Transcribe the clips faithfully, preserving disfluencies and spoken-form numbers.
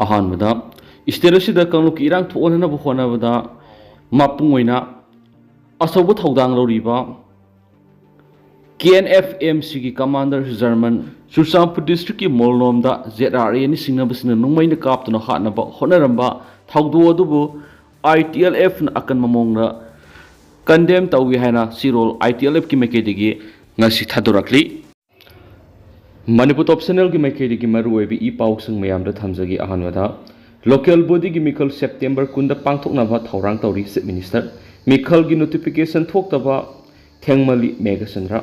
ꯑꯍꯥꯟꯕꯗ, state ꯑꯁꯤꯗ ꯀꯥꯡꯂꯨꯞꯀꯤ ꯏꯔꯥꯡ ꯊꯣꯛꯍꯟꯅꯕ ꯍꯣꯠꯅꯕꯗ ꯃꯄꯨꯡ ꯑꯣꯏꯅ ꯑꯆꯧꯕ ꯊꯧꯗꯥꯡ ꯂꯧꯔꯤꯕ ꯀꯦ ꯑꯦꯟ ꯑꯦꯐ ꯑꯦꯝ ꯁꯤꯒꯤ commander ꯖꯔꯃꯟ ꯆꯨꯔꯆꯥꯟꯄꯨꯔ districtꯀꯤ ꯃꯣꯜꯂꯣꯝꯗ ꯖꯦꯠ ꯑꯥꯔ ꯑꯦꯅ ꯁꯤꯡꯅꯕꯁꯤꯡꯅ ꯅꯣꯡꯃꯩꯅ ꯀꯥꯞꯇꯨꯅ ꯍꯥꯠꯅꯕ ꯍꯣꯠꯅꯔꯝꯕ ꯊꯧꯗꯣꯛ ꯑꯗꯨꯕꯨ ꯑꯥꯏ ꯇꯤ ꯑꯦꯜ ꯑꯦꯐꯅ ꯑꯀꯟꯕ ꯃꯑꯣꯡꯗ condemn ꯇꯧꯏ ꯍꯥꯏꯅ ꯆꯤꯔꯣꯜ ꯑꯥꯏ ꯇꯤ ꯑꯦꯜ ꯑꯦꯐꯀꯤ ꯃꯥꯏꯀꯩꯗꯒꯤ ꯉꯁꯤ ꯊꯥꯗꯣꯔꯛꯂꯤ꯫ ꯃꯅꯤꯄꯨꯔ Top Channelꯒꯤ ꯃꯥꯏꯀꯩꯗꯒꯤ ꯃꯔꯨꯑꯣꯏꯕ ꯏ ꯄꯥꯎꯁꯤꯡ ꯃꯌꯥꯝꯗ ꯊꯝꯖꯒꯦ꯫ ꯑꯍꯥꯟꯕꯗ, local bodyꯒꯤ ꯃꯤꯈꯜ September ꯀꯨꯟꯗ ꯄꯥꯡꯊꯣꯛꯅꯕ ꯊꯧꯔꯥꯡ ꯇꯧꯔꯤ Chief Minister꯫ ꯃꯤꯈꯜꯒꯤ notification ꯊꯣꯛꯇꯕ ꯊꯦꯡꯃꯜꯂꯤ ꯃꯦꯘꯆꯟꯗ꯭ꯔ꯫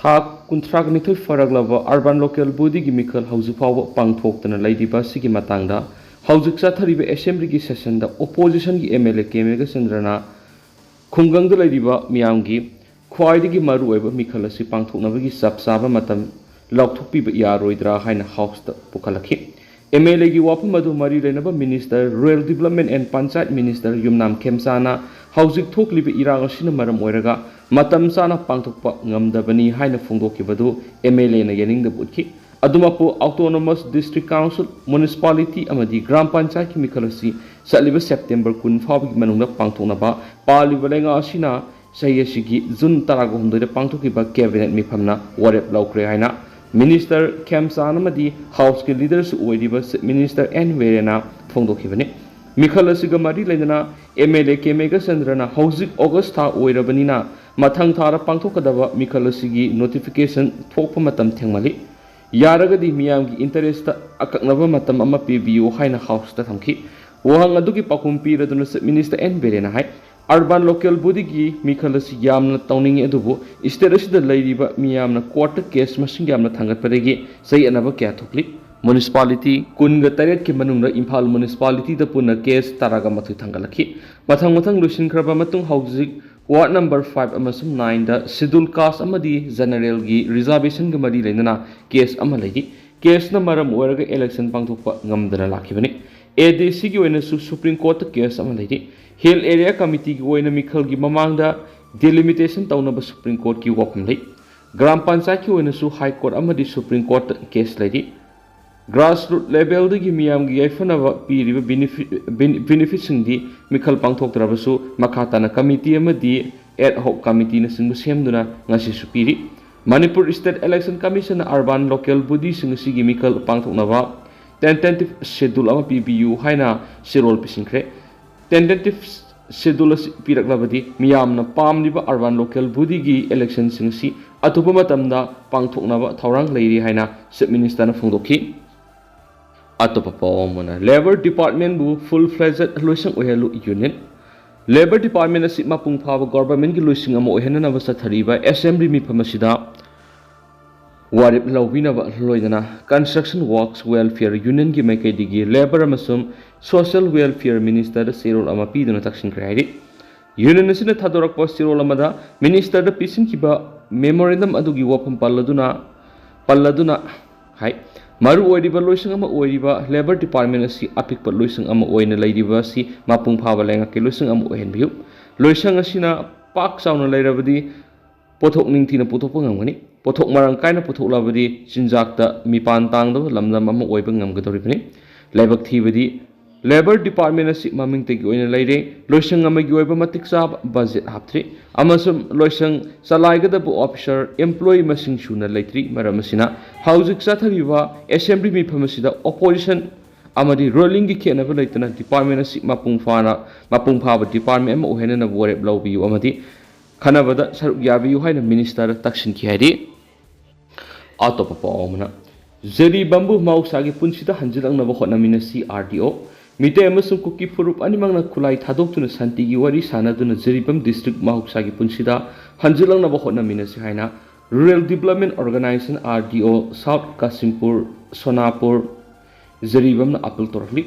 ꯊꯥ ꯀꯨꯟꯊ꯭ꯔꯥꯅꯤꯊꯣꯏ ꯐꯥꯔꯛꯂꯕ urban local bodyꯒꯤ ꯃꯤꯈꯜ ꯍꯧꯖꯤꯛ ꯐꯥꯎꯕ ꯄꯥꯡꯊꯣꯛꯇꯅ ꯂꯩꯔꯤꯕ ꯑꯁꯤꯒꯤ ꯃꯇꯥꯡꯗ ꯍꯧꯖꯤꯛ ꯆꯠꯊꯔꯤꯕ assemblyꯒꯤ sessionꯗ oppositionꯒꯤ M L A ꯀꯦ ꯃꯦꯘꯆꯟꯗ꯭ꯔꯅ ꯈꯨꯡꯒꯪꯗ ꯂꯩꯔꯤꯕ ꯃꯤꯌꯥꯝꯒꯤ ꯈ꯭ꯋꯥꯏꯗꯒꯤ ꯃꯔꯨꯑꯣꯏꯕ ꯃꯤꯈꯜ ꯑꯁꯤ ꯄꯥꯡꯊꯣꯛꯅꯕꯒꯤ ꯆꯞ ꯆꯥꯕ ꯃꯇꯝ ꯂꯥꯎꯊꯣꯛꯄꯤꯕ ꯌꯥꯔꯣꯏꯗ꯭ꯔꯥ ꯍꯥꯏꯅ Houseꯇ ꯄꯨꯈꯠꯂꯛꯈꯤ꯫ M L Aꯒꯤ ꯋꯥꯐꯝ ꯑꯗꯨ ꯃꯔꯤ ꯂꯩꯅꯕ Minister, Rural Development and Panchayat Minister ꯌꯨꯝꯅꯥꯝ ꯈꯦꯝꯆꯥꯅ ꯍꯧꯖꯤꯛ ꯊꯣꯛꯂꯤꯕ ꯏꯔꯥꯡ ꯑꯁꯤꯅ ꯃꯔꯝ ꯑꯣꯏꯔꯒ ꯃꯇꯝ ꯆꯥꯅ ꯄꯥꯡꯊꯣꯛꯄ ꯉꯝꯗꯕꯅꯤ ꯍꯥꯏꯅ ꯐꯣꯡꯗꯣꯛꯈꯤꯕꯗꯨ M L Aꯅ ꯌꯥꯅꯤꯡꯗꯕ ꯎꯠꯈꯤ꯫ ꯑꯗꯨꯃꯛꯄꯨ, Autonomous District Council, Municipality ꯑꯃꯗꯤ ꯒ꯭ꯔꯥꯝ ꯄꯟꯆꯥꯌꯠꯀꯤ ꯃꯤꯈꯜ ꯑꯁꯤ ꯆꯠꯂꯤꯕ September ꯀꯨꯟ ꯐꯥꯎꯕꯒꯤ ꯃꯅꯨꯡꯗ ꯄꯥꯡꯊꯣꯛꯅꯕ ꯄꯥꯜꯂꯤꯕ ꯂꯩꯉꯥꯛ ꯑꯁꯤꯅ ꯆꯍꯤ ꯑꯁꯤꯒꯤ June ꯇꯔꯥꯒ ꯍꯨꯝꯗꯣꯏꯗ ꯄꯥꯡꯊꯣꯛꯈꯤꯕ Cabinet ꯃꯤꯐꯝꯅ ꯋꯥꯔꯦꯞ ꯂꯧꯈ꯭ꯔꯦ ꯍꯥꯏꯅ Minister ꯈꯦꯝꯆꯥꯟ ꯑꯃꯗꯤ Houseꯀꯤ leaderꯁꯨ ꯑꯣꯏꯔꯤꯕ Chief Minister ꯑꯦꯟ ꯕꯤꯔꯦꯟꯅ ꯐꯣꯡꯗꯣꯛꯈꯤꯕꯅꯤ꯫ ꯃꯤꯈꯜ ꯑꯁꯤꯒ ꯃꯔꯤ ꯂꯩꯅꯅ M L A ꯀꯦ ꯃꯦꯘꯆꯟꯗ꯭ꯔꯅ ꯍꯧꯖꯤꯛ August ꯊꯥ ꯑꯣꯏꯔꯕꯅꯤꯅ ꯃꯊꯪ ꯊꯥꯗ ꯄꯥꯡꯊꯣꯛꯀꯗꯕ ꯃꯤꯈꯜ ꯑꯁꯤꯒꯤ notification ꯊꯣꯛꯄ ꯃꯇꯝ ꯊꯦꯡꯃꯜꯂꯤ꯫ ꯌꯥꯔꯒꯗꯤ ꯃꯤꯌꯥꯝꯒꯤ interestꯇ ꯑꯀꯛꯅꯕ ꯃꯇꯝ ꯑꯃ ꯄꯤꯕꯤꯌꯨ ꯍꯥꯏꯅ Houseꯇ ꯊꯝꯈꯤ꯫ ꯋꯥꯍꯪ ꯑꯗꯨꯒꯤ ꯄꯥꯎꯈꯨꯝ ꯄꯤꯔꯗꯨꯅ Chief Minister ꯑꯦꯟ ꯕꯤꯔꯦꯟꯅ ꯍꯥꯏ, urban local bodyꯒꯤ ꯃꯤꯈꯜ ꯑꯁꯤ ꯌꯥꯝꯅ ꯇꯧꯅꯤꯡꯏ, ꯑꯗꯨꯕꯨ state ꯑꯁꯤꯗ ꯂꯩꯔꯤꯕ ꯃꯤꯌꯥꯝꯅ courtꯇ case ꯃꯁꯤꯡ ꯌꯥꯝꯅ ꯊꯥꯡꯒꯠꯄꯗꯒꯤ ꯆꯌꯦꯠꯅꯕ ꯀꯌꯥ ꯊꯣꯛꯂꯤ꯫ Municipality ꯀꯨꯟꯒ ꯇꯔꯦꯠꯀꯤ ꯃꯅꯨꯡꯗ ꯏꯝꯐꯥꯜ Municipalityꯗ ꯄꯨꯟꯅ case ꯇꯔꯥꯒ ꯃꯥꯊꯣꯏ ꯊꯥꯡꯒꯠꯂꯛꯈꯤ꯫ ꯃꯊꯪ ꯃꯊꯪ ꯂꯣꯏꯁꯤꯟꯈ꯭ꯔꯕ ꯃꯇꯨꯡ ꯍꯧꯖꯤꯛ ward number five ꯑꯃꯁꯨꯡ nineꯗ Scheduled Caste ꯑꯃꯗꯤ Generalꯒꯤ reservationꯒ ꯃꯔꯤ ꯂꯩꯅꯅ case ꯑꯃ ꯂꯩꯔꯤ꯫ Caseꯅ ꯃꯔꯝ ꯑꯣꯏꯔꯒ election ꯄꯥꯡꯊꯣꯛꯄ ꯉꯝꯗꯅ ꯂꯥꯛꯈꯤꯕꯅꯤ꯫ ADCꯒꯤ ꯑꯣꯏꯅꯁꯨ Supreme Courtꯇ case ꯑꯃ ꯂꯩꯔꯤ꯫ Hill Area Committeeꯒꯤ ꯑꯣꯏꯅ ꯃꯤꯈꯜꯒꯤ ꯃꯃꯥꯡꯗ delimitation ꯇꯧꯅꯕ Supreme Courtꯀꯤ ꯋꯥꯐꯝ ꯂꯩ꯫ ꯒ꯭ꯔꯥꯝ ꯄꯟꯆꯥꯌꯠꯀꯤ ꯑꯣꯏꯅꯁꯨ High Court ꯑꯃꯗꯤ Supreme Courtꯇ case ꯂꯩꯔꯤ꯫ Grassroot levelꯗꯒꯤ ꯃꯤꯌꯥꯝꯒꯤ ꯌꯥꯏꯐꯅꯕ ꯄꯤꯔꯤꯕ benefit, benefitꯁꯤꯡꯗꯤ ꯃꯤꯈꯜ ꯄꯥꯡꯊꯣꯛꯇ꯭ꯔꯕꯁꯨ ꯃꯈꯥ ꯇꯥꯅ committee ꯑꯃꯗꯤ ad hoc committeeꯅꯆꯤꯡꯕ ꯁꯦꯝꯗꯨꯅ ꯉꯁꯤꯁꯨ ꯄꯤꯔꯤ꯫ Manipur State Election Commissionꯅ urban local bodyꯁꯤꯡ ꯑꯁꯤꯒꯤ ꯃꯤꯈꯜ ꯄꯥꯡꯊꯣꯛꯅꯕ tentative schedule ꯑꯃ ꯄꯤꯕꯤꯌꯨ ꯍꯥꯏꯅ ꯆꯦꯔꯣꯜ ꯄꯤꯁꯤꯟꯈ꯭ꯔꯦ꯫ Tentative schedule ꯑꯁꯤ ꯄꯤꯔꯛꯂꯕꯗꯤ ꯃꯤꯌꯥꯝꯅ ꯄꯥꯝꯂꯤꯕ urban local bodyꯒꯤ electionꯁꯤꯡ ꯑꯁꯤ ꯑꯊꯨꯕ ꯃꯇꯝꯗ ꯄꯥꯡꯊꯣꯛꯅꯕ ꯊꯧꯔꯥꯡ ꯂꯩꯔꯤ ꯍꯥꯏꯅ Chief Ministerꯅ ꯐꯣꯡꯗꯣꯛꯈꯤ꯫ ꯑꯇꯣꯞꯄ ꯄꯥꯎ ꯑꯃꯅ, Labour Departmentꯕꯨ full fledged ꯂꯣꯏꯁꯪ ꯑꯣꯏꯍꯜꯂꯨ Union꯫ Labour Department ꯑꯁꯤ ꯃꯄꯨꯡ ꯐꯥꯕ governmentꯀꯤ ꯂꯣꯏꯁꯪ ꯑꯃ ꯑꯣꯏꯍꯟꯅꯅꯕ ꯆꯠꯊꯔꯤꯕ assembly ꯃꯤꯐꯝ ꯑꯁꯤꯗ ꯋꯥꯔꯦꯞ ꯂꯧꯕꯤꯅꯕ ꯂꯣꯏꯅꯅ Construction Workers Welfare Unionꯒꯤ ꯃꯥꯏꯀꯩꯗꯒꯤ Labour ꯑꯃꯁꯨꯡ Social Welfare Ministerꯗ ꯆꯦꯔꯣꯜ ꯑꯃ ꯄꯤꯗꯨꯅ ꯇꯛꯁꯤꯟꯈ꯭ꯔꯦ ꯍꯥꯏꯔꯤ꯫ Union ꯑꯁꯤꯅ ꯊꯥꯗꯣꯔꯛꯄ ꯆꯦꯔꯣꯜ ꯑꯃꯗ ministerꯗ ꯄꯤꯁꯤꯟꯈꯤꯕ memorandum ꯑꯗꯨꯒꯤ ꯋꯥꯐꯝ ꯄꯜꯂꯗꯨꯅ, ꯄꯜꯂꯗꯨꯅ ꯍꯥꯏ, ꯃꯔꯨ ꯑꯣꯏꯔꯤꯕ ꯂꯣꯏꯁꯪ ꯑꯃ ꯑꯣꯏꯔꯤꯕ Labour Department ꯑꯁꯤ ꯑꯄꯤꯛꯄ ꯂꯣꯏꯁꯪ ꯑꯃ ꯑꯣꯏꯅ ꯂꯩꯔꯤꯕ ꯑꯁꯤ ꯃꯄꯨꯡ ꯐꯥꯕ ꯂꯩꯉꯥꯛꯀꯤ ꯂꯣꯏꯁꯪ ꯑꯃ ꯑꯣꯏꯍꯟꯕꯤꯌꯨ꯫ ꯂꯣꯏꯁꯪ ꯑꯁꯤꯅ ꯄꯥꯛ ꯆꯥꯎꯅ ꯂꯩꯔꯕꯗꯤ ꯄꯣꯠꯊꯣꯛ ꯅꯤꯡꯊꯤꯅ ꯄꯨꯊꯣꯛꯄ ꯉꯝꯒꯅꯤ꯫ ꯄꯣꯠꯊꯣꯛ ꯃꯔꯥꯡ ꯀꯥꯏꯅ ꯄꯨꯊꯣꯛꯂꯕꯗꯤ ꯆꯤꯟꯖꯥꯛꯇ ꯃꯤꯄꯥꯟ ꯇꯥꯡꯗꯕ ꯂꯝꯗꯝ ꯑꯃ ꯑꯣꯏꯕ ꯉꯝꯒꯗꯧꯔꯤꯕꯅꯤ꯫ ꯂꯥꯏꯕꯛ ꯊꯤꯕꯗꯤ Labour Department ꯑꯁꯤ ꯃꯃꯤꯡꯇꯒꯤ ꯑꯣꯏꯅ ꯂꯩꯔꯦ꯫ ꯂꯣꯏꯁꯪ ꯑꯃꯒꯤ ꯑꯣꯏꯕ ꯃꯇꯤꯛ ꯆꯥꯕ budget ꯍꯥꯞꯇ꯭ꯔꯤ ꯑꯃꯁꯨꯡ ꯂꯣꯏꯁꯪ ꯆꯂꯥꯏꯒꯗꯕ officer, employee ꯃꯁꯤꯡ ꯁꯨꯅ ꯂꯩꯇ꯭ꯔꯤ꯫ ꯃꯔꯝ ꯑꯁꯤꯅ ꯍꯧꯖꯤꯛ ꯆꯠꯊꯔꯤꯕ assembly ꯃꯤꯐꯝ ꯑꯁꯤꯗ opposition ꯑꯃꯗꯤ rulingꯒꯤ ꯈꯦꯠꯅꯕ ꯂꯩꯇꯅ department ꯑꯁꯤ ꯃꯄꯨꯡ ꯐꯥꯅ, ꯃꯄꯨꯡ ꯐꯥꯕ department ꯑꯃ ꯑꯣꯏꯍꯟꯅꯅꯕ ꯋꯥꯔꯦꯞ ꯂꯧꯕꯤꯌꯨ ꯑꯃꯗꯤ ꯈꯟꯅꯕꯗ ꯁꯔꯨꯛ ꯌꯥꯕꯤꯌꯨ ꯍꯥꯏꯅ ministerꯗ ꯇꯛꯁꯤꯟꯈꯤ ꯍꯥꯏꯔꯤ꯫ ꯑꯇꯣꯞꯄ ꯄꯥꯎ ꯑꯃꯅ, ꯖꯤꯔꯤꯕꯥꯝꯕꯨ ꯃꯍꯧꯁꯥꯒꯤ ꯄꯨꯟꯁꯤꯗ ꯍꯟꯖꯤꯜꯂꯛꯅꯕ ꯍꯣꯠꯅꯃꯤꯟꯅꯁꯤ, RDO꯫ ꯃꯤꯇꯩ ꯑꯃꯁꯨꯡ ꯀꯨꯀꯤ ꯐꯨꯔꯨꯞ ꯑꯅꯤꯃꯛꯅ ꯈꯨꯠꯂꯥꯏ ꯊꯥꯗꯣꯛꯇꯨꯅ ꯁꯥꯟꯇꯤꯒꯤ ꯋꯥꯔꯤ ꯁꯥꯟꯅꯗꯨꯅ ꯖꯤꯔꯤꯕꯥꯝ district ꯃꯍꯧꯁꯥꯒꯤ ꯄꯨꯟꯁꯤꯗ ꯍꯟꯖꯤꯜꯂꯛꯅꯕ ꯍꯣꯠꯅꯃꯤꯟꯅꯁꯤ ꯍꯥꯏꯅ Rural Development Organisation, RDO, South ꯀꯥꯁꯤꯝꯄꯨꯔ, ꯁꯣꯅꯥꯄꯨꯔ, ꯖꯤꯔꯤꯕꯥꯝꯅ appeal ꯇꯧꯔꯛꯂꯤ꯫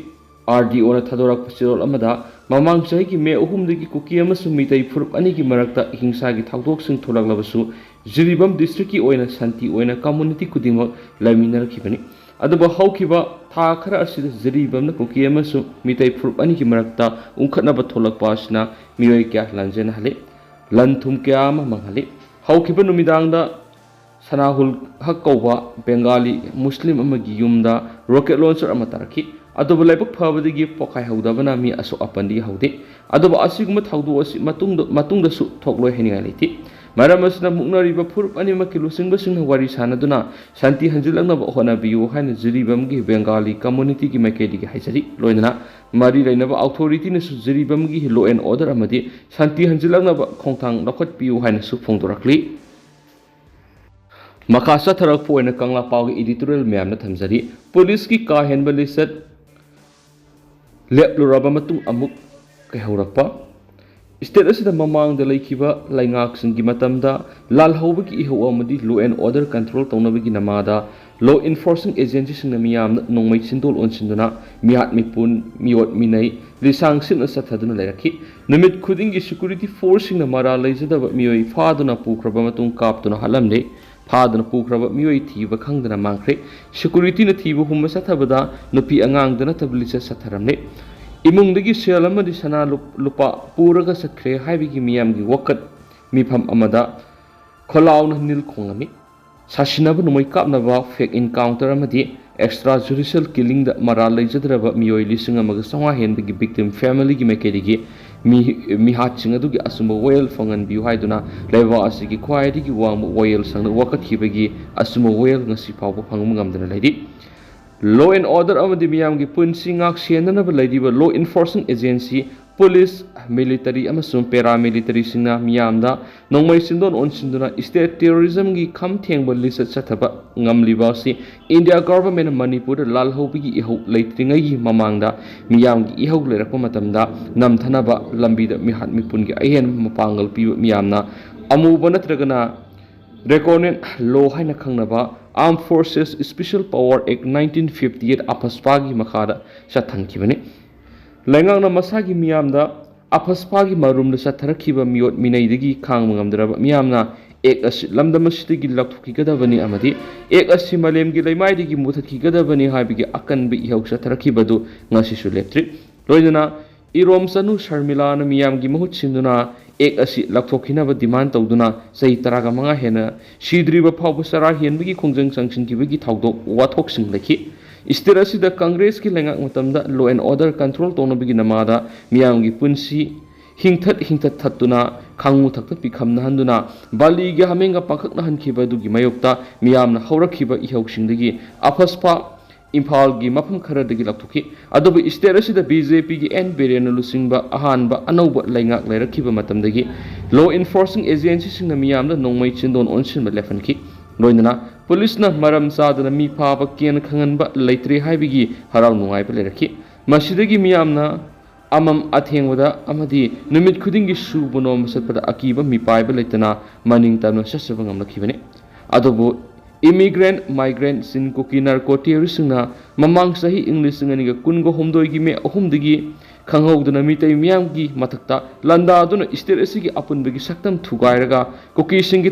RDOꯅ ꯊꯥꯗꯣꯔꯛꯄ ꯆꯦꯔꯣꯜ ꯑꯃꯗ, ꯃꯃꯥꯡ ꯆꯍꯤꯒꯤ ꯃꯦ ꯑꯍꯨꯝꯗꯒꯤ ꯀꯨꯀꯤ ꯑꯃꯁꯨꯡ ꯃꯤꯇꯩ ꯐꯨꯔꯨꯞ ꯑꯅꯤꯒꯤ ꯃꯔꯛꯇ ꯍꯤꯡꯁꯥꯒꯤ ꯊꯧꯗꯣꯛꯁꯤꯡ ꯊꯣꯛꯂꯛꯂꯕꯁꯨ, ꯖꯤꯔꯤꯕꯥꯝ districtꯀꯤ ꯑꯣꯏꯅ ꯁꯥꯟꯇꯤ ꯑꯣꯏꯅ community ꯈꯨꯗꯤꯡꯃꯛ ꯂꯩꯃꯤꯟꯅꯔꯛꯈꯤꯕꯅꯤ꯫ ꯑꯗꯨꯕꯨ ꯍꯧꯈꯤꯕ ꯊꯥ ꯈꯔ ꯑꯁꯤꯗ ꯖꯤꯔꯤꯕꯥꯝꯅ ꯀꯨꯀꯤ ꯑꯃꯁꯨꯡ ꯃꯤꯇꯩ ꯐꯨꯔꯨꯞ ꯑꯅꯤꯒꯤ ꯃꯔꯛꯇ ꯎꯪꯈꯠꯅꯕ ꯊꯣꯛꯂꯛꯄ ꯑꯁꯤꯅ ꯃꯤꯑꯣꯏ ꯀꯌꯥ ꯂꯥꯟꯖꯦꯟꯅꯍꯜꯂꯤ, ꯂꯟ ꯊꯨꯝ ꯀꯌꯥ ꯑꯃ ꯃꯥꯡꯍꯜꯂꯤ꯫ ꯍꯧꯈꯤꯕ ꯅꯨꯃꯤꯗꯥꯡꯗ ꯁꯅꯥꯍꯨꯜ ꯍꯛ ꯀꯧꯕ ꯕꯦꯡꯒꯥꯂꯤ ꯃꯨꯁꯂꯤꯝ ꯑꯃꯒꯤ ꯌꯨꯝꯗ ꯔꯣꯀꯦꯠ ꯂꯣꯟꯆꯔ ꯑꯃ ꯇꯥꯔꯛꯈꯤ꯫ ꯑꯗꯨꯕꯨ ꯂꯥꯏꯕꯛ ꯐꯕꯗꯒꯤ ꯄꯣꯈꯥꯏꯍꯧꯗꯕꯅ ꯃꯤ ꯑꯁꯣꯛ ꯑꯄꯟꯗꯤ ꯌꯥꯎꯍꯧꯗꯦ꯫ ꯑꯗꯨꯕꯨ ꯑꯁꯤꯒꯨꯝꯕ ꯊꯧꯗꯣꯛ ꯑꯁꯤ ꯃꯇꯨꯡꯗ, ꯃꯇꯨꯡꯗꯁꯨ ꯊꯣꯛꯂꯣꯏ ꯍꯥꯏꯅꯤꯡꯉꯥꯏ ꯂꯩꯇꯦ꯫ ꯃꯔꯝ ꯑꯁꯤꯅ ꯃꯨꯛꯅꯔꯤꯕ ꯐꯨꯔꯨꯞ ꯑꯅꯤꯃꯛꯀꯤ ꯂꯨꯆꯤꯡꯕꯁꯤꯡꯅ ꯋꯥꯔꯤ ꯁꯥꯟꯅꯗꯨꯅ ꯁꯥꯟꯇꯤ ꯍꯟꯖꯤꯜꯂꯛꯅꯕ ꯍꯣꯠꯅꯕꯤꯌꯨ ꯍꯥꯏꯅ ꯖꯤꯔꯤꯕꯥꯝꯒꯤ ꯕꯦꯡꯒꯥꯂꯤ ꯀꯝꯃꯨꯅꯤꯇꯤꯒꯤ ꯃꯥꯏꯀꯩꯗꯒꯤ ꯍꯥꯏꯖꯔꯤ꯫ ꯂꯣꯏꯅꯅ ꯃꯔꯤ ꯂꯩꯅꯕ ꯑꯧꯊꯣꯔꯤꯇꯤꯅꯁꯨ ꯖꯤꯔꯤꯕꯥꯝꯒꯤ ꯂꯣ ꯑꯦꯟ ꯑꯣꯔꯗꯔ ꯑꯃꯗꯤ ꯁꯥꯟꯇꯤ ꯍꯟꯖꯤꯜꯂꯛꯅꯕ ꯈꯣꯡꯊꯥꯡ ꯂꯧꯈꯠꯄꯤꯌꯨ ꯍꯥꯏꯅꯁꯨ ꯐꯣꯡꯗꯣꯔꯛꯂꯤ꯫ ꯃꯈꯥ ꯆꯠꯊꯔꯛꯄ ꯑꯣꯏꯅ ꯀꯪꯂꯥ ꯄꯥꯎꯒꯤ ꯏꯗꯤꯇꯣꯔꯤꯌꯦꯜ ꯃꯌꯥꯝꯅ ꯊꯝꯖꯔꯤ꯫ ꯄꯨꯂꯤꯁꯀꯤ ꯀꯥ ꯍꯦꯟꯕ ꯂꯤꯆꯠ ꯂꯦꯞꯂꯨꯔꯕ ꯃꯇꯨꯡ ꯑꯃꯨꯛ ꯀꯩꯍꯧꯔꯛꯄ꯫ ꯏꯁꯇꯦꯠ ꯑꯁꯤꯗ ꯃꯃꯥꯡꯗ ꯂꯩꯈꯤꯕ ꯂꯩꯉꯥꯛꯁꯤꯡꯒꯤ ꯃꯇꯝꯗ ꯂꯥꯜꯍꯧꯕꯒꯤ ꯏꯍꯧ ꯑꯃꯗꯤ ꯂꯣ ꯑꯦꯟ ꯑꯣꯔꯗꯔ ꯀꯟꯇ꯭ꯔꯣꯜ ꯇꯧꯅꯕꯒꯤ ꯅꯃꯥꯗ ꯂꯣ ꯏꯟꯐꯣꯔꯁꯤꯡ ꯑꯦꯖꯦꯟꯁꯤꯁꯤꯡꯅ ꯃꯤꯌꯥꯝꯅ ꯅꯣꯡꯃꯩ ꯆꯤꯟꯗꯣꯜ ꯑꯣꯟꯁꯤꯟꯗꯨꯅ ꯃꯤꯍꯥꯠ ꯃꯤꯄꯨꯟ, ꯃꯤꯑꯣꯠ ꯃꯤꯅꯩ, ꯂꯤꯁꯥꯡ ꯁꯤꯠꯅ ꯆꯠꯊꯗꯨꯅ ꯂꯩꯔꯛꯈꯤ꯫ ꯅꯨꯃꯤꯠ ꯈꯨꯗꯤꯡꯒꯤ ꯁꯦꯀ꯭ꯌꯨꯔꯤꯇꯤ ꯐꯣꯔꯁꯁꯤꯡꯅ ꯃꯔꯥꯜ ꯂꯩꯖꯗꯕ ꯃꯤꯑꯣꯏ ꯐꯥꯗꯨꯅ ꯄꯨꯈ꯭ꯔꯕ ꯃꯇꯨꯡ ꯀꯥꯞꯇꯨꯅ ꯍꯥꯠꯂꯝꯂꯦ꯫ ꯐꯥꯗꯨꯅ ꯄꯨꯈ꯭ꯔꯕ ꯃꯤꯑꯣꯏ ꯊꯤꯕ ꯈꯪꯗꯅ ꯃꯥꯡꯈ꯭ꯔꯦ꯫ ꯁꯦꯀ꯭ꯌꯨꯔꯤꯇꯤꯅ ꯊꯤꯕ ꯍꯨꯝꯕ ꯆꯠꯊꯕꯗ ꯅꯨꯄꯤ ꯑꯉꯥꯡꯗ ꯅꯠꯇꯕ ꯂꯤꯆꯠ ꯆꯠꯊꯔꯝꯂꯦ꯫ ꯏꯃꯨꯡꯗꯒꯤ ꯁꯦꯜ ꯑꯃꯗꯤ ꯁꯅꯥ ꯂꯨꯞ-, ꯂꯨꯄꯥ ꯄꯨꯔꯒ ꯆꯠꯈ꯭ꯔꯦ ꯍꯥꯏꯕꯒꯤ ꯃꯤꯌꯥꯝꯒꯤ ꯋꯥꯀꯠ ꯃꯤꯐꯝ ꯑꯃꯗ ꯈꯣꯜꯂꯥꯎꯅ ꯅꯤꯜ ꯈꯣꯡꯂꯝꯃꯤ꯫ ꯁꯥꯁꯤꯟꯅꯕ ꯅꯣꯡꯃꯩ ꯀꯥꯞꯅꯕ, ꯐꯦꯛ ꯏꯟꯀꯥꯎꯟꯇꯔ ꯑꯃꯗꯤ ꯑꯦꯛꯁꯇ꯭ꯔꯥ ꯖꯨꯗꯤꯁꯤꯌꯦꯜ ꯀꯤꯂꯤꯡꯗ ꯃꯔꯥꯜ ꯂꯩꯖꯗ꯭ꯔꯕ ꯃꯤꯑꯣꯏ ꯂꯤꯁꯤꯡ ꯑꯃꯒ ꯆꯥꯝꯃꯉꯥ ꯍꯦꯟꯕꯒꯤ ꯚꯤꯛꯇꯤꯝ ꯐꯦꯃꯤꯂꯤꯒꯤ ꯃꯥꯏꯀꯩꯗꯒꯤ ꯃꯤ-, ꯃꯤꯍꯥꯠꯁꯤꯡ ꯑꯗꯨꯒꯤ ꯑꯆꯨꯝꯕ ꯋꯥꯌꯦꯜ ꯐꯪꯍꯟꯕꯤꯌꯨ ꯍꯥꯏꯗꯨꯅ ꯂꯩꯕꯥꯛ ꯑꯁꯤꯒꯤ ꯈ꯭ꯋꯥꯏꯗꯒꯤ ꯋꯥꯡꯕ ꯋꯥꯌꯦꯜ ꯁꯪꯗ ꯋꯥꯀꯠꯈꯤꯕꯒꯤ ꯑꯆꯨꯝꯕ ꯋꯥꯌꯦꯜ ꯉꯁꯤ ꯐꯥꯎꯕ ꯐꯪꯕ ꯉꯝꯗꯅ ꯂꯩꯔꯤ꯫ ꯂꯣ ꯑꯦꯟ ꯑꯣꯔꯗꯔ ꯑꯃꯗꯤ ꯃꯤꯌꯥꯝꯒꯤ ꯄꯨꯟꯁꯤ ꯉꯥꯛ ꯁꯦꯟꯅꯅꯕ ꯂꯩꯔꯤꯕ ꯂꯣ ꯏꯟꯐꯣꯔꯁꯤꯡ ꯑꯦꯖꯦꯟꯁꯤ, ꯄꯨꯂꯤꯁ, ꯃꯤꯂꯤꯇꯔꯤ ꯑꯃꯁꯨꯡ ꯄꯦꯔꯥꯃꯤꯂꯤꯇꯔꯤꯁꯤꯡꯅ ꯃꯤꯌꯥꯝꯗ ꯅꯣꯡꯃꯩ ꯆꯤꯟꯗꯣꯟ ꯑꯣꯟꯁꯤꯟꯗꯨꯅ ꯏꯁꯇꯦꯠ ꯇꯦꯔꯣꯔꯤꯖꯝꯒꯤ ꯈꯝ ꯊꯦꯡꯕ ꯂꯤꯆꯠ ꯆꯠꯊꯕ ꯉꯝꯂꯤꯕ ꯑꯁꯤ ꯏꯟꯗꯤꯌꯥ ꯒꯚꯔꯟꯃꯦꯟꯠꯅ ꯃꯅꯤꯄꯨꯔꯗ ꯂꯥꯜꯍꯧꯕꯒꯤ ꯏꯍꯧ ꯂꯩꯇ꯭ꯔꯤꯉꯩꯒꯤ ꯃꯃꯥꯡꯗ ꯃꯤꯌꯥꯝꯒꯤ ꯏꯍꯧ ꯂꯩꯔꯛꯄ ꯃꯇꯝꯗ ꯅꯝꯊꯅꯕ ꯂꯝꯕꯤꯗ ꯃꯤꯍꯥꯠ ꯃꯤꯄꯨꯟꯒꯤ ꯑꯍꯦꯟꯕ ꯃꯄꯥꯡꯒꯜ ꯄꯤꯕ ꯃꯤꯌꯥꯝꯅ ꯑꯃꯨꯕ ꯅꯠꯇ꯭ꯔꯒꯅ ꯔꯦꯀꯣꯅꯦꯟ ꯂꯣ ꯍꯥꯏꯅ ꯈꯪꯅꯕ Armed Forces Special Power Act nineteen fifty eight, ꯑꯐꯁꯄꯥꯒꯤ ꯃꯈꯥꯗ ꯆꯠꯊꯍꯟꯈꯤꯕꯅꯤ꯫ ꯂꯩꯉꯥꯛꯅ ꯃꯁꯥꯒꯤ ꯃꯤꯌꯥꯝꯗ ꯑꯐꯁꯄꯥꯒꯤ ꯃꯔꯨꯝꯗ ꯆꯠꯊꯔꯛꯈꯤꯕ ꯃꯤꯑꯣꯠ ꯃꯤꯅꯩꯗꯒꯤ ꯈꯥꯡꯕ ꯉꯝꯗ꯭ꯔꯕ ꯃꯤꯌꯥꯝꯅ ꯑꯦꯛ ꯑꯁꯤ ꯂꯝꯗꯝ ꯑꯁꯤꯗꯒꯤ ꯂꯧꯊꯣꯛꯈꯤꯒꯗꯕꯅꯤ ꯑꯃꯗꯤ ꯑꯦꯛ ꯑꯁꯤ ꯃꯥꯂꯦꯝꯒꯤ ꯂꯩꯃꯥꯏꯗꯒꯤ ꯃꯨꯊꯠꯈꯤꯒꯗꯕꯅꯤ ꯍꯥꯏꯕꯒꯤ ꯑꯀꯟꯕ ꯏꯍꯧ ꯆꯠꯊꯔꯛꯈꯤꯕꯗꯨ ꯉꯁꯤꯁꯨ ꯂꯦꯞꯇ꯭ꯔꯤ꯫ ꯂꯣꯏꯅꯅ ꯏꯔꯣꯝ ꯆꯅꯨ ꯁꯔꯃꯤꯂꯥꯅ ꯃꯤꯌꯥꯝꯒꯤ ꯃꯍꯨꯠ ꯁꯤꯟꯗꯨꯅ ꯑꯦꯛ ꯑꯁꯤ ꯂꯧꯊꯣꯛꯈꯤꯅꯕ ꯗꯤꯃꯥꯟ ꯇꯧꯗꯨꯅ ꯆꯍꯤ ꯇꯔꯥꯒ ꯃꯉꯥ ꯍꯦꯟꯅ ꯁꯤꯗ꯭ꯔꯤꯕ ꯐꯥꯎꯕ ꯆꯔꯥ ꯍꯦꯟꯕꯒꯤ ꯈꯣꯡꯖꯪ ꯆꯪꯁꯤꯟꯈꯤꯕꯒꯤ ꯊꯧꯗꯣꯛ ꯋꯥꯊꯣꯛꯁꯤꯡ ꯂꯩꯈꯤ꯫ ꯁ꯭ꯇꯦꯠ ꯑꯁꯤꯗ ꯀꯪꯒ꯭ꯔꯦꯁꯀꯤ ꯂꯩꯉꯥꯛ ꯃꯇꯝꯗ law and order control ꯇꯧꯅꯕꯒꯤ ꯅꯃꯥꯗ ꯃꯤꯌꯥꯝꯒꯤ ꯄꯨꯟꯁꯤ ꯍꯤꯡꯊꯠ ꯍꯤꯡꯊꯠ ꯊꯠꯇꯨꯅ ꯈꯥꯡꯉꯨ ꯊꯛꯇ ꯄꯤꯈꯝꯅꯍꯟꯗꯨꯅ ꯕꯥꯂꯤꯒꯤ ꯍꯥꯃꯦꯡꯒ ꯄꯥꯡꯈꯛꯅꯍꯟꯈꯤꯕ ꯑꯗꯨꯒꯤ ꯃꯥꯌꯣꯛꯇ ꯃꯤꯌꯥꯝꯅ ꯍꯧꯔꯛꯈꯤꯕ ꯏꯍꯧꯁꯤꯡꯗꯒꯤ ꯑꯐꯁꯄꯥ ꯏꯝꯐꯥꯜꯒꯤ ꯃꯐꯝ ꯈꯔꯗꯒꯤ ꯂꯥꯎꯊꯣꯛꯈꯤ꯫ ꯑꯗꯨꯕꯨ ꯁ꯭ꯇꯦꯠ ꯑꯁꯤꯗ ꯕꯤ ꯖꯦ ꯄꯤꯒꯤ ꯑꯦꯟ ꯕꯤꯔꯦꯟꯅ ꯂꯨꯆꯤꯡꯕ ꯑꯍꯥꯟꯕ ꯑꯅꯧꯕ ꯂꯩꯉꯥꯛ ꯂꯩꯔꯛꯈꯤꯕ ꯃꯇꯝꯗꯒꯤ law enforcing agencyꯁꯤꯡꯅ ꯃꯤꯌꯥꯝꯗ ꯅꯣꯡꯃꯩ ꯆꯤꯟꯗꯣꯟ ꯑꯣꯟꯁꯤꯟꯕ ꯂꯦꯞꯍꯟꯈꯤ꯫ ꯂꯣꯏꯅꯅ ꯄꯨꯂꯤꯁꯅ ꯃꯔꯝ ꯆꯥꯗꯅ ꯃꯤ ꯐꯥꯕ ꯀꯦꯟ ꯈꯪꯍꯟꯕ ꯂꯩꯇ꯭ꯔꯦ ꯍꯥꯏꯕꯒꯤ ꯍꯔꯥꯎ ꯅꯨꯡꯉꯥꯏꯕ ꯂꯩꯔꯛꯈꯤ꯫ ꯃꯁꯤꯗꯒꯤ ꯃꯤꯌꯥꯝꯅ ꯑꯃꯝ ꯑꯊꯦꯡꯕꯗ ꯑꯃꯗꯤ ꯅꯨꯃꯤꯠ ꯈꯨꯗꯤꯡꯒꯤ ꯁꯨꯕ ꯅꯣꯝꯕ ꯆꯠꯄꯗ ꯑꯀꯤꯕ ꯃꯤꯄꯥꯏꯕ ꯂꯩꯇꯅ ꯃꯅꯤꯡ ꯇꯝꯅ ꯆꯠꯆꯕ ꯉꯝꯂꯛꯈꯤꯕꯅꯤ꯫ ꯑꯗꯨꯕꯨ immigrant, migrant ꯆꯤꯟ ꯀꯨꯀꯤ narco terroristꯁꯤꯡꯅ ꯃꯃꯥꯡ ꯆꯍꯤ ꯏꯪ ꯂꯤꯁꯤꯡ ꯑꯅꯤꯒ ꯀꯨꯟꯒ ꯍꯨꯝꯗꯣꯏꯒꯤ ꯃꯦ ꯑꯍꯨꯝꯗꯒꯤ ꯈꯪꯍꯧꯗꯅ ꯃꯤꯇꯩ ꯃꯤꯌꯥꯝꯒꯤ ꯃꯊꯛꯇ ꯂꯥꯟꯗꯥꯗꯨꯅ ꯁ꯭ꯇꯦꯠ ꯑꯁꯤꯒꯤ ꯑꯄꯨꯟꯕꯒꯤ ꯁꯛꯇꯝ ꯊꯨꯒꯥꯏꯔꯒ ꯀꯨꯀꯤꯁꯤꯡꯒꯤ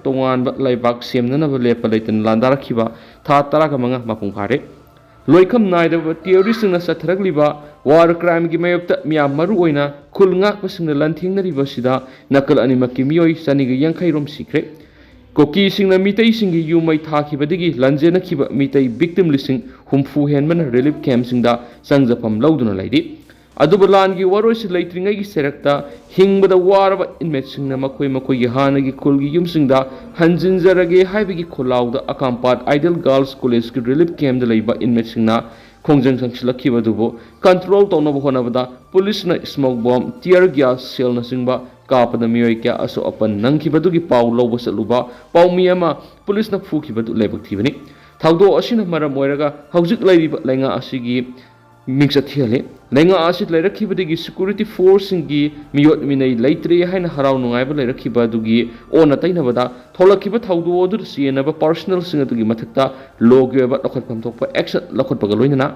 ꯇꯣꯉꯥꯟꯕ ꯂꯩꯕꯥꯛ ꯁꯦꯝꯅꯅꯕ ꯂꯦꯞꯄ ꯂꯩꯇꯅ ꯂꯥꯟꯗꯥꯔꯛꯈꯤꯕ ꯊꯥ ꯇꯔꯥꯒ ꯃꯉꯥ ꯃꯄꯨꯡ ꯐꯥꯔꯦ꯫ ꯂꯣꯏꯈꯝ ꯅꯥꯏꯗꯕ terroristꯁꯤꯡꯅ ꯆꯠꯊꯔꯛꯂꯤꯕ war crimeꯒꯤ ꯃꯥꯌꯣꯛꯇ ꯃꯤꯌꯥꯝ, ꯃꯔꯨꯑꯣꯏꯅ ꯈꯨꯜ ꯉꯥꯛꯄꯁꯤꯡꯅ ꯂꯥꯟꯊꯦꯡꯅꯔꯤꯕꯁꯤꯗ ꯅꯥꯀꯜ ꯑꯅꯤꯃꯛꯀꯤ ꯃꯤꯑꯣꯏ ꯆꯅꯤꯒ ꯌꯥꯡꯈꯩ ꯔꯣꯝ ꯁꯤꯈ꯭ꯔꯦ꯫ ꯀꯨꯀꯤꯁꯤꯡꯅ ꯃꯤꯇꯩꯁꯤꯡꯒꯤ ꯌꯨꯝ ꯃꯩ ꯊꯥꯈꯤꯕꯗꯒꯤ ꯂꯥꯟꯖꯦꯟꯅꯈꯤꯕ ꯃꯤꯇꯩ victimꯂꯤꯁꯤꯡ ꯍꯨꯝꯐꯨ ꯍꯦꯟꯕꯅ relief campꯁꯤꯡꯗ ꯆꯪꯖꯐꯝ ꯂꯧꯗꯨꯅ ꯂꯩꯔꯤ꯫ ꯑꯗꯨꯕꯨ ꯂꯥꯟꯒꯤ ꯋꯥꯔꯣꯏꯁꯤꯟ ꯂꯩꯇ꯭ꯔꯤꯉꯩꯒꯤ ꯆꯩꯔꯛꯇ ꯍꯤꯡꯕꯗ ꯋꯥꯔꯕ inmateꯁꯤꯡꯅ ꯃꯈꯣꯏ ꯃꯈꯣꯏꯒꯤ ꯍꯥꯟꯅꯒꯤ ꯈꯨꯜꯒꯤ ꯌꯨꯝꯁꯤꯡꯗ ꯍꯟꯖꯤꯟꯖꯔꯒꯦ ꯍꯥꯏꯕꯒꯤ ꯈꯣꯜꯂꯥꯎꯗ ꯑꯀꯥꯝꯄꯥꯠ Ideal Girls Collegeꯀꯤ relief campꯇ ꯂꯩꯕ inmateꯁꯤꯡꯅ ꯈꯣꯡꯖꯪ ꯆꯪꯁꯤꯜꯂꯛꯈꯤꯕ ꯑꯗꯨꯕꯨ control ꯇꯧꯅꯕ ꯍꯣꯠꯅꯕꯗ ꯄꯨꯂꯤꯁꯅ smoke bomb, tear gas shellꯅꯆꯤꯡꯕ ꯀꯥꯞꯄꯗ ꯃꯤꯑꯣꯏ ꯀꯌꯥ ꯑꯁꯣꯛ ꯑꯄꯟ ꯅꯪꯈꯤꯕꯗꯨꯒꯤ ꯄꯥꯎ ꯂꯧꯕ ꯆꯠꯂꯨꯕ ꯄꯥꯎꯃꯤ ꯑꯃ ꯄꯨꯂꯤꯁꯅ ꯐꯨꯈꯤꯕꯗꯨ ꯂꯥꯏꯕꯛ ꯊꯤꯕꯅꯤ꯫ ꯊꯧꯗꯣꯛ ꯑꯁꯤꯅ ꯃꯔꯝ ꯑꯣꯏꯔꯒ ꯍꯧꯖꯤꯛ ꯂꯩꯔꯤꯕ ꯂꯩꯉꯥꯛ ꯑꯁꯤꯒꯤ ꯃꯤꯡꯆꯠ ꯊꯤꯍꯜꯂꯤ꯫ ꯂꯩꯉꯥꯛ ꯑꯁꯤ ꯂꯩꯔꯛꯈꯤꯕꯗꯒꯤ security forceꯁꯤꯡꯒꯤ ꯃꯤꯑꯣꯠ ꯃꯤꯅꯩ ꯂꯩꯇ꯭ꯔꯦ ꯍꯥꯏꯅ ꯍꯔꯥꯎ ꯅꯨꯡꯉꯥꯏꯕ ꯂꯩꯔꯛꯈꯤꯕ ꯑꯗꯨꯒꯤ ꯑꯣꯟꯅ ꯇꯩꯅꯕꯗ ꯊꯣꯛꯂꯛꯈꯤꯕ ꯊꯧꯗꯣꯛ ꯑꯗꯨꯗ ꯆꯦꯟꯅꯕ personnelꯁꯤꯡ ꯑꯗꯨꯒꯤ ꯃꯊꯛꯇ lawꯒꯤ ꯑꯣꯏꯕ ꯂꯧꯈꯠꯐꯝ ꯊꯣꯛꯄ action ꯂꯧꯈꯠꯄꯒ ꯂꯣꯏꯅꯅ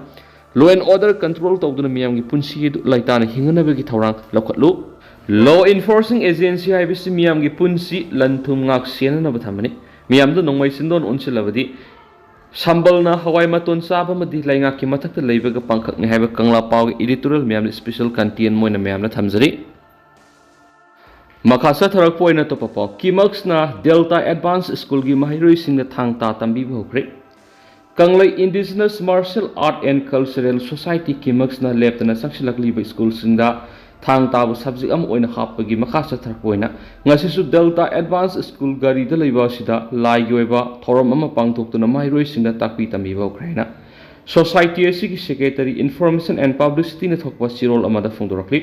law and order control ꯇꯧꯗꯨꯅ ꯃꯤꯌꯥꯝꯒꯤ ꯄꯨꯟꯁꯤ ꯑꯗꯨ ꯂꯩꯇꯥꯅ ꯍꯤꯡꯅꯅꯕꯒꯤ ꯊꯧꯔꯥꯡ ꯂꯧꯈꯠꯂꯨ꯫ Law enforcing agency ꯍꯥꯏꯕꯁꯤ ꯃꯤꯌꯥꯝꯒꯤ ꯄꯨꯟꯁꯤ ꯂꯟ ꯊꯨꯝ ꯉꯥꯛ ꯁꯦꯟꯅꯅꯕ ꯊꯝꯕꯅꯤ꯫ ꯃꯤꯌꯥꯝꯗ ꯅꯣꯡꯃꯩ ꯆꯤꯟꯗꯣꯟ ꯑꯣꯟꯁꯤꯜꯂꯕꯗꯤ ꯁꯝꯕꯜꯅ ꯍꯋꯥꯏ ꯃꯇꯣꯟ ꯆꯥꯕ ꯑꯃꯗꯤ ꯂꯩꯉꯥꯛꯀꯤ ꯃꯊꯛꯇ ꯂꯩꯕꯒ ꯄꯥꯡꯈꯛꯅꯤ ꯍꯥꯏꯕ ꯀꯪꯂꯥ ꯄꯥꯎꯒꯤ editorial ꯃꯌꯥꯝꯅ special content ꯑꯣꯏꯅ ꯃꯌꯥꯝꯅ ꯊꯝꯖꯔꯤ꯫ ꯃꯈꯥ ꯆꯠꯊꯔꯛꯄ ꯑꯣꯏꯅ ꯑꯇꯣꯞꯄ ꯄꯥꯎ꯫ ꯀꯤꯃꯛꯁꯅ ꯗꯦꯜꯇꯥ ꯑꯦꯗꯚꯥꯟꯁ ꯁ꯭ꯀꯨꯜꯒꯤ ꯃꯍꯩꯔꯣꯏꯁꯤꯡꯗ ꯊꯥꯡ ꯇꯥ ꯇꯝꯕꯤꯕ ꯍꯧꯈ꯭ꯔꯦ꯫ ꯀꯪꯂꯩ Indigenous Martial Art and Cultural Society, ꯀꯤꯃꯛꯁꯅ ꯂꯦꯞꯇꯅ ꯆꯪꯁꯤꯜꯂꯛꯂꯤꯕ ꯁ꯭ꯀꯨꯜꯁꯤꯡꯗ ꯊꯥꯡ ꯇꯥꯕ ꯁꯕꯖꯦꯛ ꯑꯃ ꯑꯣꯏꯅ ꯍꯥꯞꯄꯒꯤ ꯃꯈꯥ ꯆꯠꯊꯔꯛꯄ ꯑꯣꯏꯅ ꯉꯁꯤꯁꯨ ꯗꯦꯜꯇꯥ ꯑꯦꯗꯚꯥꯟꯁ ꯁ꯭ꯀꯨꯜ ꯒꯥꯔꯤꯗ ꯂꯩꯕ ꯑꯁꯤꯗ ꯂꯥꯏꯒꯤ ꯑꯣꯏꯕ ꯊꯧꯔꯝ ꯑꯃ ꯄꯥꯡꯊꯣꯛꯇꯨꯅ ꯃꯍꯩꯔꯣꯏꯁꯤꯡꯗ ꯇꯥꯛꯄꯤ ꯇꯝꯕꯤꯕ ꯍꯧꯈ꯭ꯔꯦ ꯍꯥꯏꯅ ꯁꯣꯁꯥꯏꯇꯤ ꯑꯁꯤꯒꯤ ꯁꯦꯀ꯭ꯔꯦꯇꯔꯤ ꯏꯟꯐꯣꯔꯃꯦꯁꯟ ꯑꯦꯟ ꯄꯕ꯭ꯂꯤꯁꯤꯇꯤꯅ ꯊꯣꯛꯄ ꯆꯦꯔꯣꯜ ꯑꯃꯗ ꯐꯣꯡꯗꯣꯔꯛꯂꯤ꯫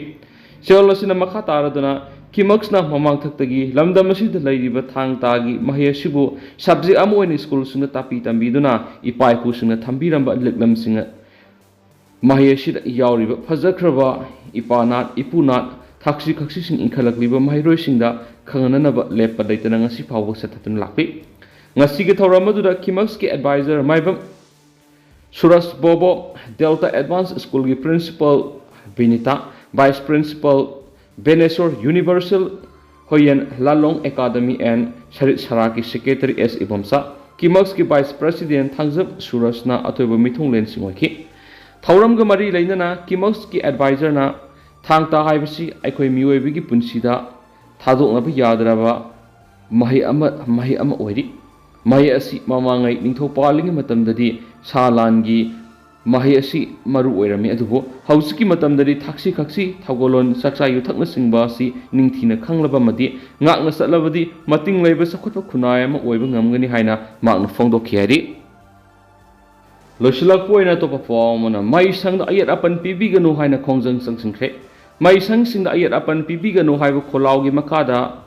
ꯆꯦꯔꯣꯜ ꯑꯁꯤꯅ ꯃꯈꯥ ꯇꯥꯔꯗꯨꯅ ꯀꯤꯃꯛꯁꯅ ꯃꯃꯥꯡꯊꯛꯇꯒꯤ ꯂꯝꯗꯝ ꯑꯁꯤꯗ ꯂꯩꯔꯤꯕ ꯊꯥꯡ ꯇꯥꯒꯤ ꯃꯍꯩ ꯑꯁꯤꯕꯨ ꯁꯕꯖꯦꯛ ꯑꯃ ꯑꯣꯏꯅ ꯁ꯭ꯀꯨꯜꯁꯤꯡꯗ ꯇꯥꯛꯄꯤ ꯇꯝꯕꯤꯗꯨꯅ ꯏꯄꯥ ꯏꯄꯨꯁꯤꯡꯅ ꯊꯝꯕꯤꯔꯝꯕ ꯂꯤꯛꯂꯝꯁꯤꯡ ꯃꯍꯩ ꯑꯁꯤꯗ ꯌꯥꯎꯔꯤꯕ ꯐꯖꯈ꯭ꯔꯕ ꯏꯄꯥ ꯅꯥꯠ, ꯏꯄꯨ ꯅꯥꯠ, ꯊꯥꯛꯁꯤ ꯈꯛꯁꯤꯁꯤꯡ ꯏꯟꯈꯠꯂꯛꯂꯤꯕ ꯃꯍꯩꯔꯣꯏꯁꯤꯡꯗ ꯈꯪꯍꯟꯅꯅꯕ ꯂꯦꯞꯄ ꯂꯩꯇꯅ ꯉꯁꯤ ꯐꯥꯎꯕ ꯆꯠꯊꯗꯨꯅ ꯂꯥꯛꯂꯤ꯫ ꯉꯁꯤꯒꯤ ꯊꯧꯔꯝ ꯑꯗꯨꯗ ꯀꯤꯃꯛꯁꯀꯤ adviser Maibam Suraj Bobo, delta advance ꯁ꯭ꯀꯨꯜꯒꯤ principal Binita, vice principal Beneshwar universal Hoyen, Lalong academy N Sarit ꯁꯔꯥꯛꯀꯤ ꯁꯦꯀ꯭ꯔꯦꯇꯔꯤ ꯑꯦꯁ ꯏꯕꯣꯝꯆꯥ, ꯀꯤꯃꯛꯁꯀꯤ ꯚꯥꯏꯁ ꯄ꯭ꯔꯦꯁꯤꯗꯦꯟꯠ ꯊꯥꯡꯖꯝ ꯁꯨꯔꯖꯅ ꯑꯊꯣꯏꯕ ꯃꯤꯊꯨꯡꯂꯦꯟꯁꯤꯡ ꯑꯣꯏꯈꯤ꯫ ꯊꯧꯔꯝꯒ ꯃꯔꯤ ꯂꯩꯅꯅ ꯀꯤꯃꯛꯁꯀꯤ ꯑꯦꯗꯚꯥꯏꯖꯔꯅ ꯊꯥꯡ ꯇꯥ ꯍꯥꯏꯕꯁꯤ ꯑꯩꯈꯣꯏ ꯃꯤꯑꯣꯏꯕꯒꯤ ꯄꯨꯟꯁꯤꯗ ꯊꯥꯗꯣꯛꯅꯕ ꯌꯥꯗ꯭ꯔꯕ ꯃꯍꯩ ꯑꯃ, ꯃꯍꯩ ꯑꯃ ꯑꯣꯏꯔꯤ꯫ ꯃꯍꯩ ꯑꯁꯤ ꯃꯃꯥꯡꯉꯩ ꯅꯤꯡꯊꯧ ꯄꯥꯜꯂꯤꯉꯩ ꯃꯇꯝꯗꯗꯤ ꯁꯥ ꯂꯥꯟꯒꯤ ꯃꯍꯩ ꯑꯁꯤ ꯃꯔꯨ ꯑꯣꯏꯔꯝꯃꯤ, ꯑꯗꯨꯕꯨ ꯍꯧꯖꯤꯛꯀꯤ ꯃꯇꯝꯗꯗꯤ ꯊꯛꯁꯤ ꯈꯥꯁꯤ, ꯊꯧꯒꯜꯂꯣꯟ, ꯆꯥꯛꯆꯥ ꯌꯨꯊꯛꯅꯆꯤꯡꯕ ꯑꯁꯤ ꯅꯤꯡꯊꯤꯅ ꯈꯪꯂꯕ ꯑꯃꯗꯤ ꯉꯥꯛꯅ ꯆꯠꯂꯕꯗꯤ ꯃꯇꯤꯡ ꯂꯩꯕ ꯆꯥꯎꯈꯠꯄ ꯈꯨꯟꯅꯥꯏ ꯑꯃ ꯑꯣꯏꯕ ꯉꯝꯒꯅꯤ ꯍꯥꯏꯅ ꯃꯍꯥꯛꯅ ꯐꯣꯡꯗꯣꯛꯈꯤ ꯍꯥꯏꯔꯤ꯫ ꯂꯣꯏꯁꯤꯜꯂꯛꯄ ꯑꯣꯏꯅ ꯑꯇꯣꯞꯄ ꯄꯥꯎ ꯑꯃꯅ, ꯃꯍꯩꯁꯪꯗ ꯑꯌꯦꯠ ꯑꯄꯟ ꯄꯤꯕꯤꯒꯅꯨ ꯍꯥꯏꯅ ꯈꯣꯡꯖꯪ ꯆꯪꯁꯤꯟꯈ꯭ꯔꯦ꯫ ꯃꯍꯩꯁꯪꯁꯤꯡꯗ ꯑꯌꯦꯠ ꯑꯄꯟ ꯄꯤꯕꯤꯒꯅꯨ ꯍꯥꯏꯕ ꯈꯣꯜꯂꯥꯎꯒꯤ ꯃꯈꯥꯗ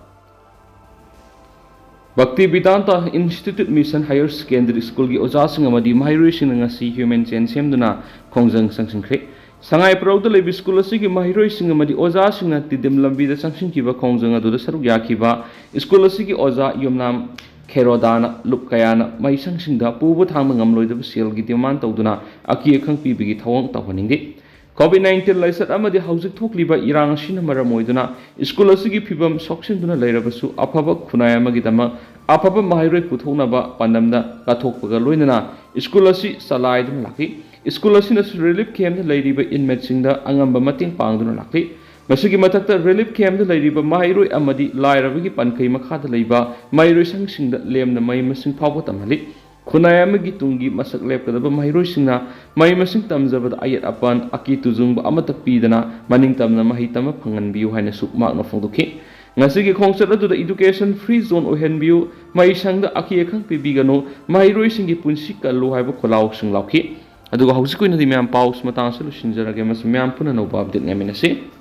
ꯚꯛꯇꯤ ꯚꯤꯗꯥꯟꯇ ꯏꯟꯁꯇꯤꯇ꯭ꯌꯨꯠ ꯃꯤꯁꯟ ꯍꯥꯌꯔ ꯁꯦꯀꯦꯟꯗꯔꯤ ꯁ꯭ꯀꯨꯜꯒꯤ ꯑꯣꯖꯥꯁꯤꯡ ꯑꯃꯗꯤ ꯃꯍꯩꯔꯣꯏꯁꯤꯡꯅ ꯉꯁꯤ ꯍ꯭ꯌꯨꯃꯦꯟ ꯆꯦꯟ ꯁꯦꯝꯗꯨꯅ ꯈꯣꯡꯖꯪ ꯆꯪꯁꯤꯟꯈ꯭ꯔꯦ꯫ ꯁꯉꯥꯏ ꯄ꯭ꯔꯧꯗ ꯂꯩꯕ ꯁ꯭ꯀꯨꯜ ꯑꯁꯤꯒꯤ ꯃꯍꯩꯔꯣꯏꯁꯤꯡ ꯑꯃꯗꯤ ꯑꯣꯖꯥꯁꯤꯡꯅ ꯇꯤꯗꯤꯝ ꯂꯝꯕꯤꯗ ꯆꯪꯁꯤꯟꯈꯤꯕ ꯈꯣꯡꯖꯪ ꯑꯗꯨꯗ ꯁꯔꯨꯛ ꯌꯥꯈꯤꯕ ꯁ꯭ꯀꯨꯜ ꯑꯁꯤꯒꯤ ꯑꯣꯖꯥ ꯌꯨꯝꯅꯥꯝ ꯈꯦꯔꯣꯗꯥꯅ ꯂꯨꯞ ꯀꯌꯥꯅ ꯃꯍꯩꯁꯪꯁꯤꯡꯗ ꯄꯨꯕ ꯊꯥꯡꯕ ꯉꯝꯂꯣꯏꯗꯕ ꯁꯦꯜꯒꯤ ꯗꯤꯃꯥꯟ ꯇꯧꯗꯨꯅ ꯑꯀꯤ ꯑꯈꯪ ꯄꯤꯕꯒꯤ ꯊꯧꯑꯣꯡ ꯇꯧꯍꯟꯅꯤꯡꯗꯦ꯫ ꯀꯣꯚꯤꯗ ꯅꯥꯏꯟꯇꯤꯟ ꯂꯥꯏꯆꯠ ꯑꯃꯗꯤ ꯍꯧꯖꯤꯛ ꯊꯣꯛꯂꯤꯕ ꯏꯔꯥꯡ ꯑꯁꯤꯅ ꯃꯔꯝ ꯑꯣꯏꯗꯨꯅ ꯁ꯭ꯀꯨꯜ ꯑꯁꯤꯒꯤ ꯐꯤꯕꯝ ꯁꯣꯛꯆꯤꯟꯗꯨꯅ ꯂꯩꯔꯕꯁꯨ, ꯑꯐꯕ ꯈꯨꯟꯅꯥꯏ ꯑꯃꯒꯤꯗꯃꯛ ꯑꯐꯕ ꯃꯍꯩꯔꯣꯏ ꯄꯨꯊꯣꯛꯅꯕ ꯄꯥꯟꯗꯝꯗ ꯀꯠꯊꯣꯛꯄꯒ ꯂꯣꯏꯅꯅ ꯁ꯭ꯀꯨꯜ ꯑꯁꯤ ꯆꯂꯥꯏꯗꯨꯅ ꯂꯥꯛꯂꯤ꯫ ꯁ꯭ꯀꯨꯜ ꯑꯁꯤꯅꯁꯨ ꯔꯤꯂꯤꯐ ꯀꯦꯝꯞꯇ ꯂꯩꯔꯤꯕ ꯏꯟꯃꯦꯠꯁꯤꯡꯗ ꯑꯉꯝꯕ ꯃꯇꯦꯡ ꯄꯥꯡꯗꯨꯅ ꯂꯥꯛꯂꯤ꯫ ꯃꯁꯤꯒꯤ ꯃꯊꯛꯇ relief campꯇ ꯂꯩꯔꯤꯕ ꯃꯍꯩꯔꯣꯏ ꯑꯃꯗꯤ ꯂꯥꯏꯔꯕꯒꯤ ꯄꯟꯈꯩ ꯃꯈꯥꯗ ꯂꯩꯕ ꯃꯍꯩꯔꯣꯏꯁꯪꯁꯤꯡꯗ ꯂꯦꯝꯅ ꯃꯍꯩ ꯃꯁꯤꯡ ꯐꯥꯎꯕ ꯇꯝꯍꯜꯂꯤ꯫ ꯈꯨꯟꯅꯥꯏ ꯑꯃꯒꯤ ꯇꯨꯡꯒꯤ ꯃꯁꯛ ꯂꯦꯞꯀꯗꯕ ꯃꯍꯩꯔꯣꯏꯁꯤꯡꯅ ꯃꯍꯩ ꯃꯁꯤꯡ ꯇꯝꯖꯕꯗ ꯑꯌꯦꯠ ꯑꯄꯟ, ꯑꯀꯤ ꯇꯨꯖꯨꯡꯕ ꯑꯃꯠꯇ ꯄꯤꯗꯅ ꯃꯅꯤꯡ ꯇꯝꯅ ꯃꯍꯩ ꯇꯝꯕ ꯐꯪꯍꯟꯕꯤꯌꯨ ꯍꯥꯏꯅꯁꯨ ꯃꯍꯥꯛꯅ ꯐꯣꯡꯗꯣꯛꯈꯤ꯫ ꯉꯁꯤꯒꯤ ꯈꯣꯡꯆꯠ ꯑꯗꯨꯗ education free zone ꯑꯣꯏꯍꯟꯕꯤꯌꯨ, ꯃꯍꯩꯁꯪꯗ ꯑꯀꯤ ꯑꯈꯪ ꯄꯤꯕꯤꯒꯅꯨ, ꯃꯍꯩꯔꯣꯏꯁꯤꯡꯒꯤ ꯄꯨꯟꯁꯤ ꯀꯜꯂꯨ ꯍꯥꯏꯕ ꯈꯣꯜꯂꯥꯎꯁꯤꯡ ꯂꯥꯎꯈꯤ꯫ ꯑꯗꯨꯒ ꯍꯧꯖꯤꯛꯀꯤ ꯑꯣꯏꯅꯗꯤ ꯃꯌꯥꯝ ꯄꯥꯎꯁꯤ ꯃꯇꯥꯡ ꯑꯁꯤꯗ ꯂꯣꯏꯁꯤꯟꯖꯔꯒꯦ꯫ ꯃꯁꯤ ꯃꯌꯥꯝ ꯄꯨꯟꯅ ꯑꯅꯧꯕ update ꯉꯥꯏꯃꯤꯟꯅꯁꯤ꯫